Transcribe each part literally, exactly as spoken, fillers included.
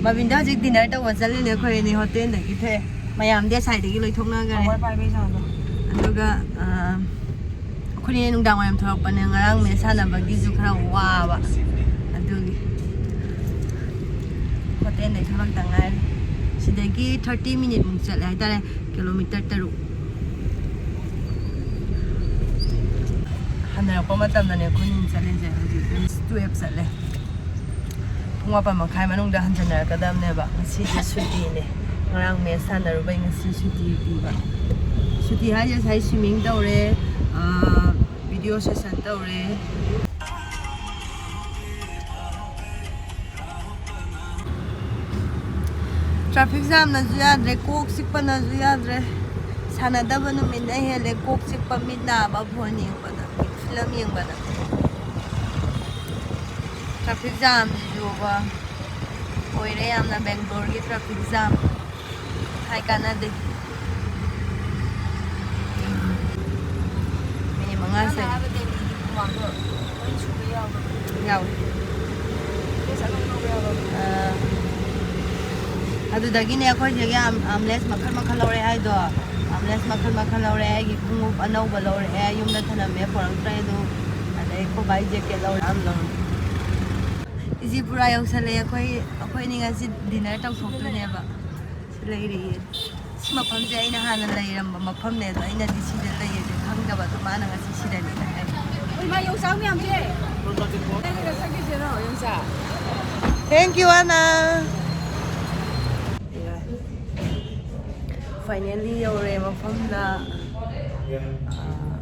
ꯄꯕꯤꯟꯗ ꯍꯧꯖꯤꯛ ꯗꯤꯅꯔ ꯇꯧꯕ ꯆꯠꯂꯤꯅꯦ꯫ ꯑꯩꯈꯣꯏ ꯑꯅꯤ ꯍꯣꯇꯦꯜꯗꯒꯤ ꯊꯣꯛꯑꯦ꯫ ꯃꯌꯥꯝꯗꯤ ꯑꯁꯥꯏꯗꯒꯤ ꯂꯣꯏꯊꯣꯛꯅꯈ꯭ꯔꯦ꯫ ꯑꯋꯥꯏ ꯄꯥꯏꯕꯩ ꯆꯥꯡꯗꯣ꯫ ꯑꯗꯨꯒ ꯑꯥ, ꯑꯩꯈꯣꯏꯅ ꯅꯨꯡꯗꯥꯡ ꯋꯥꯏꯔꯝ ꯊꯣꯛꯂꯛꯄꯅꯦ꯫ ꯉꯔꯥꯡ ꯃꯦꯠꯁ ꯁꯥꯟꯅꯕꯒꯤꯁꯨ ꯈꯔ ꯋꯥꯕ, ꯑꯗꯨꯒꯤ ꯍꯣꯇꯦꯜꯗꯩ ꯊꯣꯛꯂꯛꯇ ꯉꯥꯏꯔꯤ꯫ ꯁꯤꯗꯒꯤ ꯊꯥꯔꯇꯤ ꯃꯤꯅꯤꯠꯃꯨꯛ ꯆꯠꯂꯦ ꯍꯥꯏꯇꯥꯔꯦ, ꯀꯤꯂꯣꯃꯤꯇꯔ ꯇꯔꯨꯛ꯫ ꯍꯟꯅꯔꯛꯄ ꯃꯇꯝꯗꯅꯦ ꯑꯩꯈꯣꯏꯅ ꯆꯠꯂꯤꯁꯦ꯫ ꯍꯧꯖꯤꯛ ꯇꯨꯌꯦꯜꯞ ꯆꯠꯂꯦ꯫ ꯄꯨꯡ ꯃꯥꯄꯟ ꯃꯈꯥꯏ ꯃꯅꯨꯡꯗ ꯍꯟꯖꯟꯅꯔꯛꯀꯗꯕꯅꯦꯕ꯫ ꯉꯁꯤꯗꯤ ꯁꯨꯇꯤꯅꯦ꯫ ꯉꯔꯥꯡ ꯃꯦꯠꯁ ꯁꯥꯟꯅꯔꯨꯕꯩ ꯉꯁꯤ ꯁꯨꯇꯤ ꯄꯤꯕ꯫ ꯁꯨꯇꯤ ꯍꯥꯏꯁꯦ ꯉꯁꯥꯏ ꯁ꯭ꯋꯤꯃꯤꯡ ꯇꯧꯔꯦ, ꯚꯤꯗꯤꯑꯣ ꯁꯦꯁꯟ ꯇꯧꯔꯦ꯫ ꯇ꯭ꯔꯥꯐꯤꯛ ꯖꯥꯝꯅꯁꯨ ꯌꯥꯗ꯭ꯔꯦ, ꯀꯣꯛ ꯆꯤꯛꯄꯅꯁꯨ ꯌꯥꯗ꯭ꯔꯦ꯫ ꯁꯥꯟꯅꯗꯕ ꯅꯨꯃꯤꯠꯅ ꯍꯦꯜꯂꯦ ꯀꯣꯛ ꯆꯤꯛꯄ, ꯃꯤꯠ ꯅꯥꯕ, ꯐꯣꯟ ꯌꯦꯡꯕꯗ, ꯐꯤꯂꯝ ꯌꯦꯡꯕꯗ꯫ ꯇ꯭ꯔꯥꯐꯤꯛ ꯖꯥꯝꯁꯤꯁꯨꯕ ꯑꯣꯏꯔꯦ ꯌꯥꯝꯅ, ꯕꯦꯡꯒ꯭ꯂꯣꯔꯒꯤ ꯇ꯭ꯔꯥꯐꯤꯛ ꯖꯥꯝ꯫ ꯍꯥꯏ ꯀꯥꯟꯅꯗꯦ꯫ ꯃꯤꯅꯤꯠ ꯃꯉꯥ ꯅꯪꯅ ꯆꯪꯉꯦ꯫ ꯍꯥꯏꯕ ꯗꯦꯜꯂꯤꯒꯤ ꯈꯨꯃꯥꯡꯗꯣ ꯂꯣꯏ ꯁꯨꯕ ꯌꯥꯎꯕ꯭ꯔꯣ? ꯌꯥꯎꯋꯦ꯫ ꯗ꯭ꯔꯦꯁ ꯑꯅꯧ ꯑꯅꯧꯕ ꯌꯥꯎꯕ꯭ꯔꯣ? ꯑꯥ, ꯑꯗꯨꯗꯒꯤꯅꯦ ꯑꯩꯈꯣꯏ ꯁꯤꯗꯒꯤ ꯑꯥꯝ-, ꯑꯥꯝꯂꯦꯁ ꯃꯈꯜ ꯃꯈꯜ ꯂꯧꯔꯛꯑꯦ ꯍꯥꯏꯗꯣ꯫ ꯑꯥꯝꯂꯦꯁ ꯃꯈꯜ ꯃꯈꯜ ꯂꯧꯔꯛꯑꯦ꯫ ꯑꯩꯒꯤ ꯈꯣꯡꯎꯞ ꯑꯅꯧꯕ ꯂꯧꯔꯛꯑꯦ, ꯌꯨꯝꯗ ꯊꯅꯝꯃꯦ, ꯄꯣꯔꯛꯇ꯭ꯔꯦ ꯑꯗꯨ꯫ ꯑꯗꯩ ꯑꯩꯈꯣꯏ ꯕꯥꯏ ꯖꯦꯀꯦꯠ ꯂꯧꯔꯛꯑꯦ, ꯌꯥꯝ ꯂꯧꯔꯛꯑꯦ꯫ ꯏꯖꯤꯄꯨꯔꯥ ꯌꯧꯁꯜꯂꯛꯑꯦ꯫ ꯑꯩꯈꯣꯏ, ꯑꯩꯈꯣꯏ ꯑꯅꯤ ꯉꯁꯤ ꯗꯤꯅꯔ ꯇꯧꯊꯣꯛꯇꯣꯏꯅꯦꯕ꯫ ꯁꯤ ꯂꯩꯔꯛꯑꯦ꯫ ꯁꯤ ꯃꯐꯝꯁꯦ ꯑꯩꯅ ꯍꯥꯟꯅ ꯂꯩꯔꯝꯕ ꯃꯐꯝꯅꯦ, ꯑꯗꯣ ꯑꯩꯅꯗꯤ ꯁꯤꯗ ꯂꯩꯌꯦꯁꯦ ꯈꯪꯗꯕ, ꯑꯗꯣ ꯃꯥꯅ ꯉꯁꯤ ꯁꯤꯗꯅꯦꯅ ꯍꯥꯏ꯫ ꯍꯣꯏ, ꯃꯥ ꯌꯣꯡꯆꯥꯛ ꯃꯌꯥꯝꯁꯦ꯫ ꯅꯪꯒꯤꯗ ꯆꯠꯈꯤꯁꯤꯔꯣ, ꯌꯣꯡꯆꯥꯛ? Thank you, Anna. ꯐꯥꯏꯅꯦꯜꯂꯤ ꯌꯧꯔꯦ ꯃꯐꯝꯗ꯫ ꯑꯥ,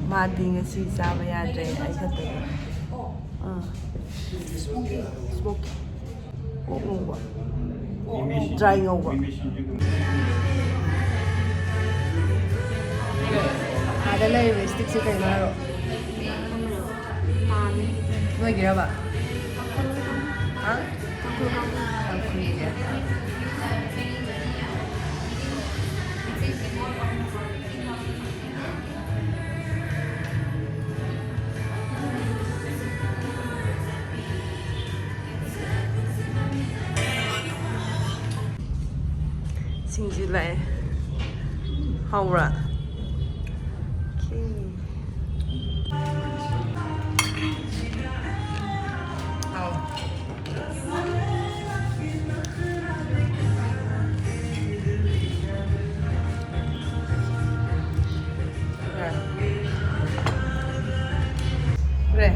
ꯃꯥꯗꯤ ꯉꯁꯤ ꯆꯥꯕ ꯌꯥꯗ꯭ꯔꯦ, ꯑꯩ ꯈꯛꯇꯅꯤ꯫ ꯑꯥ, ꯁ꯭ꯃꯣꯀꯤ꯫ ꯑꯣꯛ ꯉꯧꯕ꯫ ꯗ꯭ꯔꯥꯏ ꯉꯧꯕ꯫ ꯑꯥꯗ ꯂꯩꯔꯤꯕ ꯁ꯭ꯇꯤꯛꯁꯦ ꯀꯩꯅꯣ ꯍꯥꯏꯔꯣ? ꯅꯣꯏꯒꯤꯔꯕ? ꯍꯥ? ꯇꯥꯡꯈꯨꯜꯒꯤ꯫ ꯁꯤꯡꯖꯨ ꯂꯥꯛꯑꯦ꯫ ꯍꯥꯎꯕ꯭ꯔꯥ? Okay. ꯍꯥꯎ꯫ ꯔꯦ꯫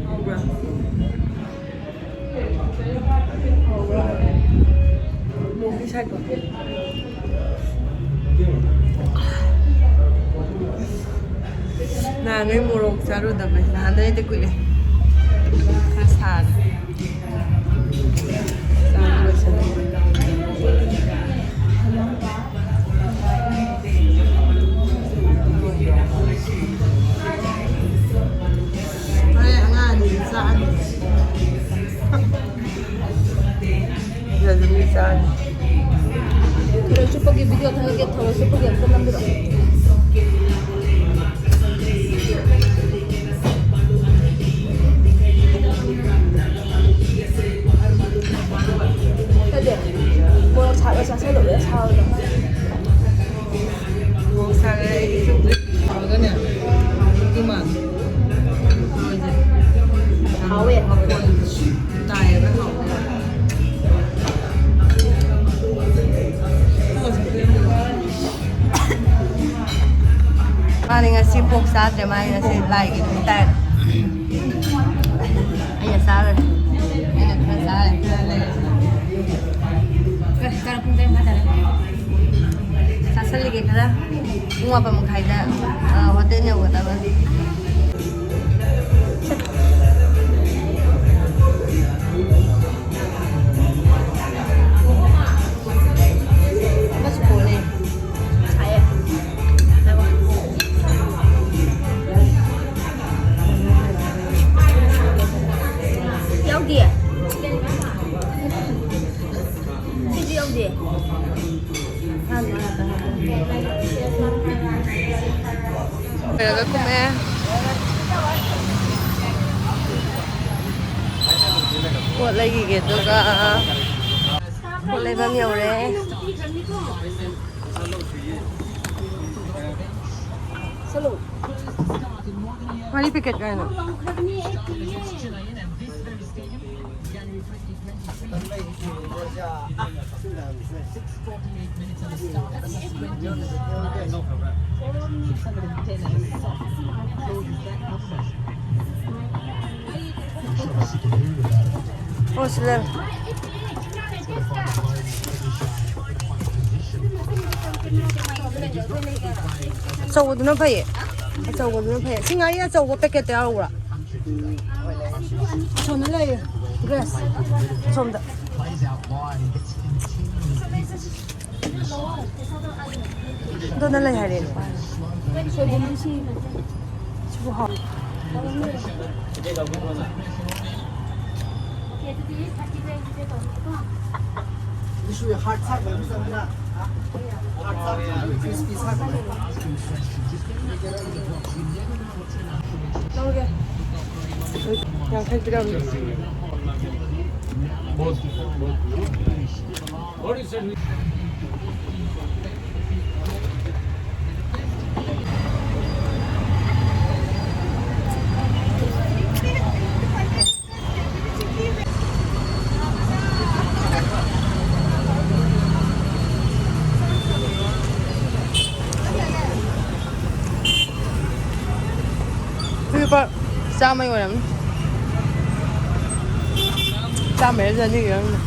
ꯍꯥꯎꯕ꯭ꯔꯥ? ꯃꯣꯔꯣꯛꯇꯤ ꯁꯥꯏꯀꯣ꯫ ꯅꯍꯥꯟꯉꯩ ꯃꯣꯔꯣꯛ ꯆꯥꯔꯨꯗꯕꯅꯤ꯫ ꯅꯍꯥꯟꯗꯩꯗꯤ ꯀꯨꯏꯔꯦ꯫ ꯈꯔ ꯁꯥꯔꯦ꯫ ꯆꯥꯕ ꯂꯣꯏꯁꯜꯂꯦ꯫ ꯍꯣꯔꯦꯟ ꯑꯉꯥꯡ ꯑꯅꯤꯗꯤ ꯆꯥꯛꯑꯅꯤ꯫ ꯁꯤꯗꯁꯨ ꯃꯤ ꯆꯥꯛꯑꯅꯤ꯫ ꯊꯔꯣꯏ ꯆꯨꯞꯄꯒꯤ video ꯊꯥꯒꯠꯀꯦ, ꯊꯔꯣꯏ ꯆꯨꯞꯄꯒꯤ ꯑꯝꯇ ꯅꯝꯕꯤꯔꯛꯑꯣ꯫ ꯅꯠꯇꯦ, ꯃꯣꯔꯣꯛ ꯁꯥꯕ ꯆꯥꯁꯜꯂꯨꯕꯗ ꯁꯥꯕꯗꯣ꯫ ꯃꯣꯔꯣꯛ ꯁꯥꯔꯦ ꯑꯩꯒꯤ ꯆꯨꯞꯄꯤ꯫ ꯇꯧꯔꯒꯅꯦ, ꯍꯥꯎꯗꯧꯗꯤ ꯃꯥꯜꯂꯦ꯫ ꯊꯔꯣꯏꯁꯦ꯫ ꯍꯥꯎꯋꯦ꯫ ꯃꯐꯣꯟ ꯇꯥꯏꯌꯦꯕ, ꯍꯥꯎꯋꯦ꯫ ꯃꯥꯅꯤ ꯉꯁꯤ ꯄꯣꯛ ꯆꯥꯗ꯭ꯔꯦ, ꯃꯥꯅꯤ ꯉꯁꯤ ꯂꯥꯏꯒꯤ ꯅꯨꯃꯤꯠ ꯇꯥꯏ꯫ ꯑꯩꯅ ꯆꯥꯔꯣꯏ꯫ ꯑꯩꯅ ꯈꯔ ꯆꯥꯔꯦ, ꯈꯔ ꯂꯩꯔꯦ꯫ ꯑꯦ, ꯆꯥꯔꯣ, ꯄꯨꯡ ꯇꯔꯦꯠ ꯃꯈꯥꯏ ꯇꯥꯔꯦ꯫ ꯆꯥꯁꯜꯂꯒꯦ ꯈꯔ꯫ ꯄꯨꯡ ꯃꯥꯄꯟ ꯃꯈꯥꯏꯗ, ꯑ, ꯍꯣꯇꯦꯜ ꯌꯧꯒꯗꯕ꯫ ꯑꯃꯁꯨ ꯄꯣꯔꯦ꯫ ꯁꯥꯏꯌꯦ꯫ ꯌꯥꯎꯗꯤꯌꯦ꯫ ꯁꯤꯁꯨ ꯌꯥꯎꯗꯦ꯫ ꯂꯣꯏꯔꯒ ꯀꯨꯝꯃꯦ꯫ ꯄꯣꯠ ꯂꯩꯈꯤꯒꯦ, ꯑꯗꯨꯒ ꯄꯣꯠ ꯂꯩꯐꯝ ꯌꯧꯔꯦ꯫ ꯉꯥꯔꯤ ꯄꯦꯀꯦꯠ ꯀꯥꯏꯅ꯫ ꯑꯣ, ꯁꯤ ꯂꯩꯔꯦ꯫ ꯑꯆꯧꯕꯗꯨꯅ ꯐꯩꯌꯦ꯫ ꯑꯆꯧꯕꯗꯨꯅ ꯐꯩꯌꯦ꯫ ꯁꯤ ꯉꯥꯔꯤ ꯑꯆꯧꯕ ꯄꯦꯀꯦꯠꯇ ꯌꯥꯎꯕ꯭ꯔꯥ? ꯑꯁꯣꯝꯗ ꯂꯩꯌꯦ꯫ ꯒ꯭ꯔꯦꯁ꯫ ꯑꯁꯣꯝꯗ꯫ ꯑꯗꯨꯅ ꯂꯩ ꯍꯥꯏꯔꯦ꯫ ꯁꯣꯏꯕꯨꯝ ꯁꯤ-, ꯁꯤꯕꯨ ꯍꯥꯎ-, ꯂꯧꯔꯒꯦ꯫ ꯌꯥꯡꯈꯩ ꯄꯤꯔꯝꯃꯦ꯫ ꯂꯨꯄꯥ ꯆꯥꯝꯃꯩ ꯑꯣꯏꯔꯝꯅꯤ꯫ ꯆꯥꯝꯃꯩꯔ ꯆꯅꯤꯒꯤꯔ ꯈꯪꯗꯦ꯫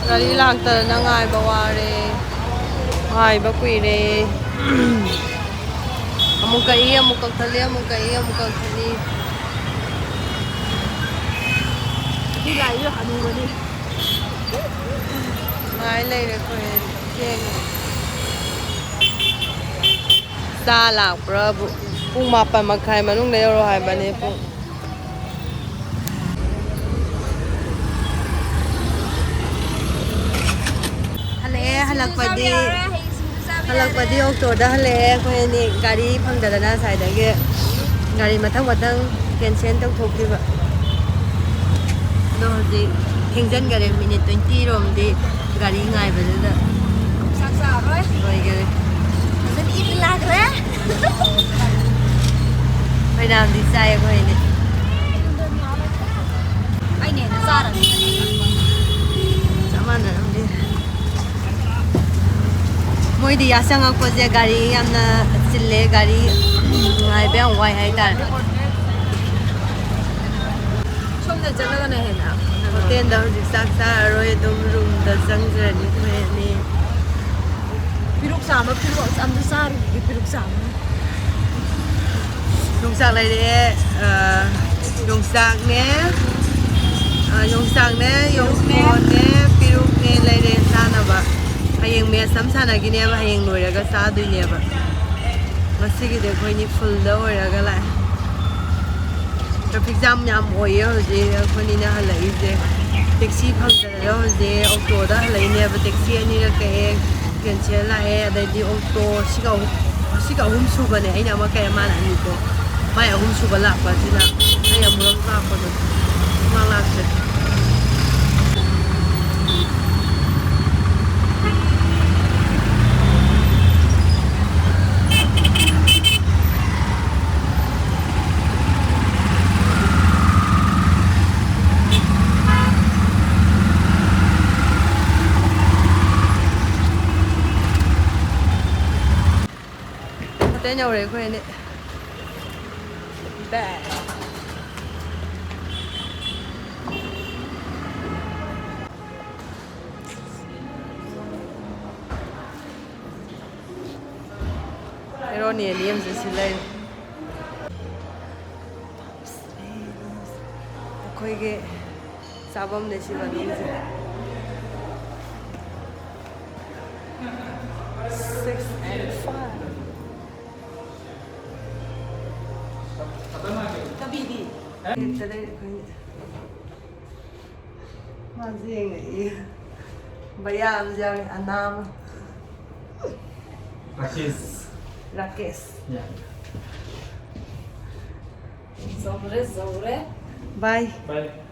ꯒꯥꯔꯤ ꯂꯥꯛꯇꯗꯅ ꯉꯥꯏꯕ ꯋꯥꯔꯦ꯫ ꯉꯥꯏꯕ ꯀꯨꯏꯔꯦ꯫ ꯑꯃꯨꯛ ꯀꯛꯏ, ꯑꯃꯨꯛ ꯀꯛꯊꯠꯂꯤ, ꯑꯃꯨꯛ ꯀꯛꯏ, ꯑꯃꯨꯛ ꯀꯛꯊꯠꯂꯤ꯫ ꯁꯤ ꯂꯥꯛꯏꯁꯦ ꯍꯅꯨꯕꯅꯤ꯫ ꯉꯥꯏ ꯂꯩꯔꯦ ꯑꯩꯈꯣꯏ꯫ ꯊꯦꯡꯉꯦ꯫ ꯆꯥ ꯂꯥꯛꯄ꯭ꯔꯥꯕꯨ꯫ ꯄꯨꯡ ꯃꯥꯄꯟ ꯃꯈꯥꯏ ꯃꯅꯨꯡꯗ ꯌꯧꯔꯛꯑꯣ ꯍꯥꯏꯕꯅꯦ꯫ ꯄꯨꯡ ꯍꯜꯂꯛꯑꯦ, ꯍꯜꯂꯛꯄꯗꯤ, ꯍꯜꯂꯛꯄꯗꯤ ꯑꯣꯛꯇꯣꯗ ꯍꯜꯂꯛꯑꯦ꯫ ꯑꯩꯈꯣꯏ ꯑꯅꯤ ꯒꯥꯔꯤ ꯐꯪꯗꯗꯅ ꯉꯁꯥꯏꯗꯒꯤ ꯒꯥꯔꯤ ꯃꯊꯪ ꯃꯊꯪ ꯀꯦꯟꯁꯦꯜ ꯇꯧꯊꯣꯛꯈꯤꯕ꯫ ꯑꯗꯣ ꯍꯧꯖꯤꯛ ꯊꯦꯡꯖꯤꯟꯈꯔꯦ, ꯃꯤꯅꯤꯠ ꯇ꯭ꯋꯦꯟꯇꯤ ꯔꯣꯝꯗꯤ ꯒꯥꯔꯤ ꯉꯥꯏꯕꯗꯨꯗ꯫ ꯆꯥꯛ ꯆꯥꯔꯣꯏ꯫ ꯂꯣꯏꯈꯔꯦ꯫ ꯐꯖꯅ ꯏꯪ ꯂꯥꯛꯈ꯭ꯔꯦ꯫ ꯃꯌꯥꯝꯗꯤ ꯆꯥꯏ ꯑꯩꯈꯣꯏꯅꯦ꯫ ꯑꯩꯅ ꯍꯦꯟꯅ ꯆꯥꯔꯅꯤ꯫ ꯆꯞ ꯃꯥꯟꯅꯔꯝꯗꯦ꯫ ꯃꯣꯏꯗꯤ ꯌꯥꯆꯪꯉꯛꯄꯁꯦ ꯒꯥꯔꯤ ꯌꯥꯝꯅ ꯆꯤꯜꯂꯦ, ꯒꯥꯔꯤ ꯉꯥꯏꯕ ꯌꯥꯝ ꯋꯥꯏ ꯍꯥꯏꯇꯥꯔꯦ꯫ ꯁꯣꯝꯗ ꯆꯠꯂꯒꯅ ꯍꯦꯟꯅ꯫ ꯍꯣꯇꯦꯜꯗ ꯍꯧꯖꯤꯛ ꯆꯥꯛ ꯆꯥꯔꯔꯣꯏ, ꯑꯗꯨꯝ ꯔꯨꯝꯗ ꯆꯪꯖꯔꯅꯤ ꯑꯩꯈꯣꯏ ꯑꯅꯤ꯫ ꯄꯤꯔꯨꯛ ꯆꯥꯝꯃ, ꯄꯤꯔꯨꯛ ꯑꯝꯇ ꯆꯥꯔꯨꯈꯤꯒꯦ, ꯄꯤꯔꯨꯛ ꯆꯥꯝꯃ꯫ ꯌꯣꯡꯆꯥꯛ ꯂꯩꯔꯛꯑꯦ꯫ ꯑ, ꯌꯣꯡꯆꯥꯛꯅꯦ, ꯑ, ꯌꯣꯡꯆꯥꯛꯅꯦ, ꯌꯣꯡꯐꯣꯟꯅꯦ, ꯄꯤꯔꯨꯛꯅꯦ ꯂꯩꯔꯦ ꯆꯥꯅꯕ꯫ ꯍꯌꯦꯡ ꯃꯦꯠꯆ ꯑꯃ ꯁꯥꯟꯅꯈꯤꯅꯦꯕ, ꯍꯌꯦꯡ ꯂꯣꯏꯔꯒ ꯆꯥꯗꯣꯏꯅꯦꯕ꯫ ꯉꯁꯤꯒꯤꯗꯤ ꯑꯩꯈꯣꯏꯅꯤ ꯐꯨꯜꯗ ꯑꯣꯏꯔꯒ ꯂꯥꯛꯑꯦ꯫ ꯇ꯭ꯔꯥꯐꯤꯛ ꯖꯥꯝ ꯌꯥꯝ ꯑꯣꯏꯌꯦ ꯍꯧꯖꯤꯛ ꯑꯩꯈꯣꯏꯅꯤꯅ ꯍꯜꯂꯛꯏꯁꯦ꯫ ꯇꯦꯛꯁꯤ ꯐꯪꯗꯗꯅ ꯍꯧꯖꯤꯛ ꯑꯣꯛꯇꯣꯗ ꯍꯜꯂꯛꯏꯅꯦꯕ꯫ ꯇꯦꯛꯁꯤ ꯑꯅꯤꯔꯛ ꯀꯛꯑꯦ, ꯀꯦꯟꯁꯦꯜ ꯂꯥꯛꯑꯦ, ꯑꯗꯩꯗꯤ ꯑꯣꯛꯇꯣ ꯁꯤꯒ ꯑꯍꯨꯝ, ꯁꯤꯒ ꯑꯍꯨꯝ ꯁꯨꯕꯅꯦ꯫ ꯑꯩꯅ ꯑꯃ ꯀꯛꯑꯦ, ꯃꯥꯅ ꯑꯅꯤꯀꯣ꯫ ꯃꯥꯏ ꯑꯍꯨꯝ ꯁꯨꯕ ꯂꯥꯛꯄ ꯑꯁꯤꯅ ꯑꯩ ꯑꯃꯨꯔꯛ ꯂꯥꯛꯄꯗꯣ ꯁꯨꯡꯂꯥꯛ ꯂꯥꯛꯇ꯭ꯔꯦ꯫ ꯍꯣꯇꯦꯜ ꯌꯧꯔꯦ ꯑꯩꯈꯣꯏ ꯑꯅꯤ꯫ ꯕꯦ꯫ ꯍꯦꯔꯣꯅꯤ ꯑꯅꯤ ꯑꯃꯁꯨ ꯁꯤ ꯂꯩꯔꯦ꯫ ꯑꯩꯈꯣꯏꯒꯤ ꯆꯥꯐꯝꯅꯦ ꯁꯤ ꯃꯅꯨꯡꯁꯦ꯫ Six and five. ꯀꯕꯤꯗꯤ? ꯍꯦꯛꯇ ꯂꯩꯔꯦ ꯑꯩꯈꯣꯏꯒꯤ꯫ ꯃꯥꯁꯦ ꯌꯦꯡꯉꯛꯏ꯫ ꯕꯌꯥ ꯑꯃꯁꯨ ꯌꯥꯎꯔꯤ, ꯑꯅꯥ ꯑꯃ꯫ ꯔꯥꯀꯦꯁ꯫ ꯔꯥꯀꯦꯁ꯫ ꯌꯥ꯫ ꯌꯧꯔꯦ, ꯌꯧꯔꯦ꯫ ꯕꯥꯏ꯫ ꯕꯥꯏ꯫